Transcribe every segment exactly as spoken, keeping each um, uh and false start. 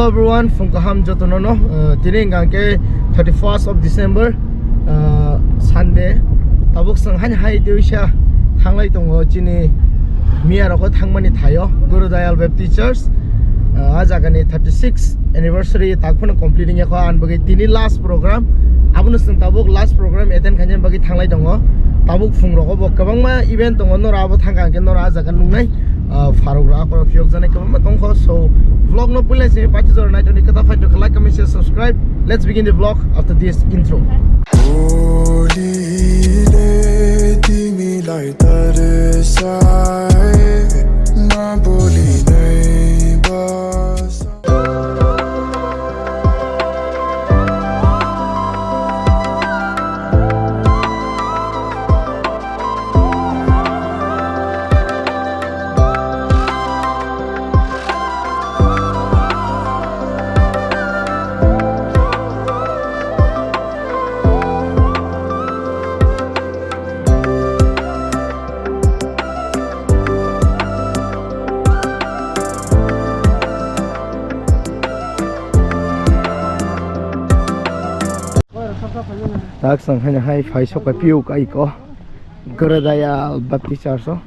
Everyone, phung kaham jotono no, uh, tini hwnkha khe thirty-first of December, uh, Sunday. Tabuk chwng haino hai tei uisa thanglai tongo chini miya rogo thangmani thaio Guru Dayal Baptist Church. Uh, a jagani thirty-six anniversary tak phano complete wngya kho, ani bagwi tini last program. Abono chwng tabuk last program attend khaina bagwi thanglai tongo. Tabuk phung rogo bo kwbangma event tongo, nora abo thangkha hwnkhe nora a jaga nuknai. Ah, pharok rok, akhoro phiyok jani kwbangma tongkho. So, vlog no puila se pachi jora naitoni kata fight to like, comment, share, subscribe. Let's begin the vlog after this intro. Holy le timi lai tare sai, na boli nai bas. Tak sang hanya hai phai sok pai piu kai ko. Guru Dayal Baptist Church o.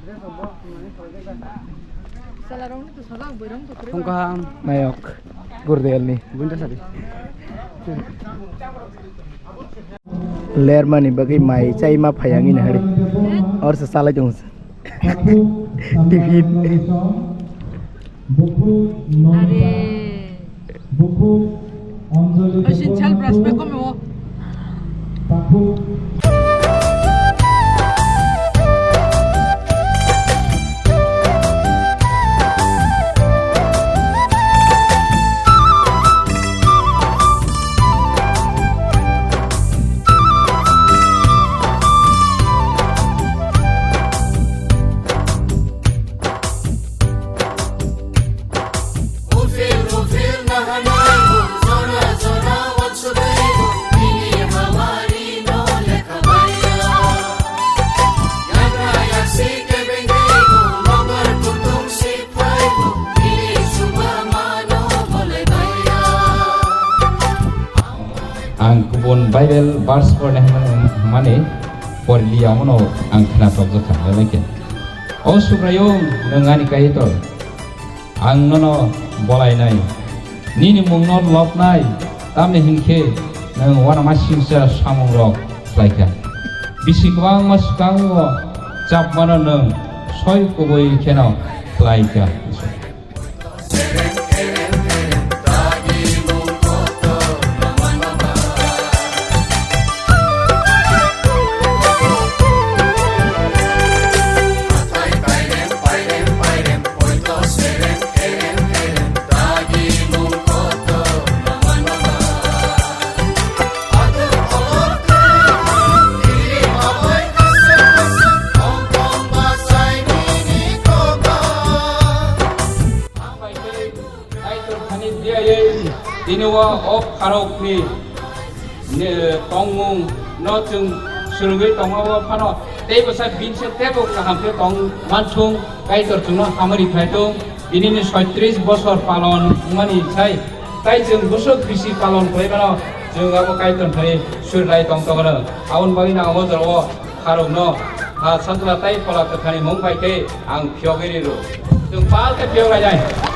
Phung kaham. Nayok Guru Dayal ni. Bunta sari. Lermani bagwi mai chai ma phai ang ini hari. Or se salai tong se. Tiffin. Are. Asin chal brush pe kome wo. Ang kubun Bible verse porni hwnmani porliya, omono ang khna tokjak kha, belai khe. O Subraiyung, nwng ani Kaitor, ang nono bolainai, nini mungno lobnai, tamni hwn khe nwng uanama singcha samungrok khlai kha. Bisi kwbangma swkango chapmano nwng soi kubui kheno khlai kha. Kaitor thani diyaye tini o, o pharokni ne, tongmung no chwng swrwngwi tongma o phano tei bwsa bini se teibo kaham khe tong mansung, Kaitor chwngno hamari phai tong. Tinini soitris bosor palon wngmani sai tai chwng bwswk bisi palon khlai mano, chwng abo Kaitor thani suri lai tong tongno. Aboni bagwi no abo jorao pharokno ha Sajla tai Phola Kwthani mung bai khe ang phiyogwi rw. Chwng pal khe phiyok lainai.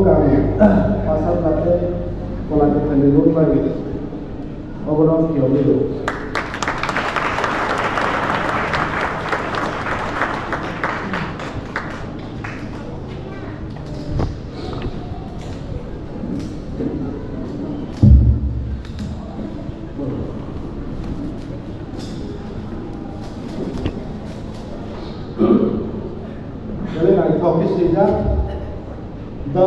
Ang pasal kate kola kwthani rung bai obono phiyogwi rw. Belai naithok khe swijak, the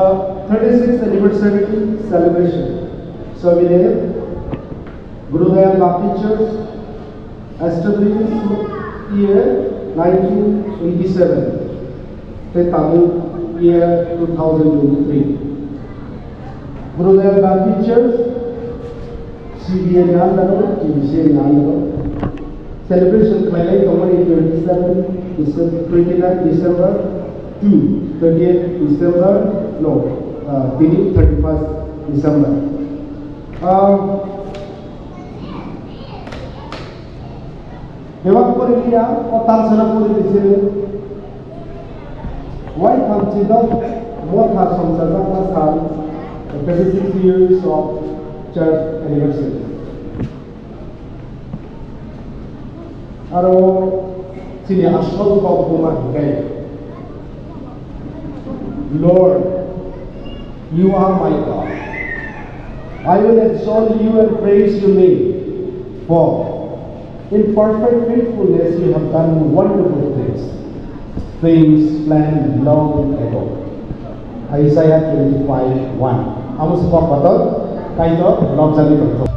thirty-sixth anniversary celebration. Sobi name, Guru Dayal Baptist Church, established year nineteen eighty-seven, tei tabuk year two thousand twenty-three. Guru Dayal Baptist Church, C B A ni under o, T B C ni under o celebration khlailai tongmani twenty-seven December, twenty-nine December to thirtieth December, no, uh, tini thirty-first December. Uh, Bebak pori ya, o tamsana pori di sini. Wai thamchi dok, mo thar songsa jak ma sal, thirty-six years of church anniversary. Aro chini asol kok buma hikai. Lord, you are my God. I will exalt you and praise your name, for in perfect faithfulness you have done wonderful things, things planned long ago. Isaiah twenty-five one. Amo se kok kotor, Kaitor lobjagwi tongthok.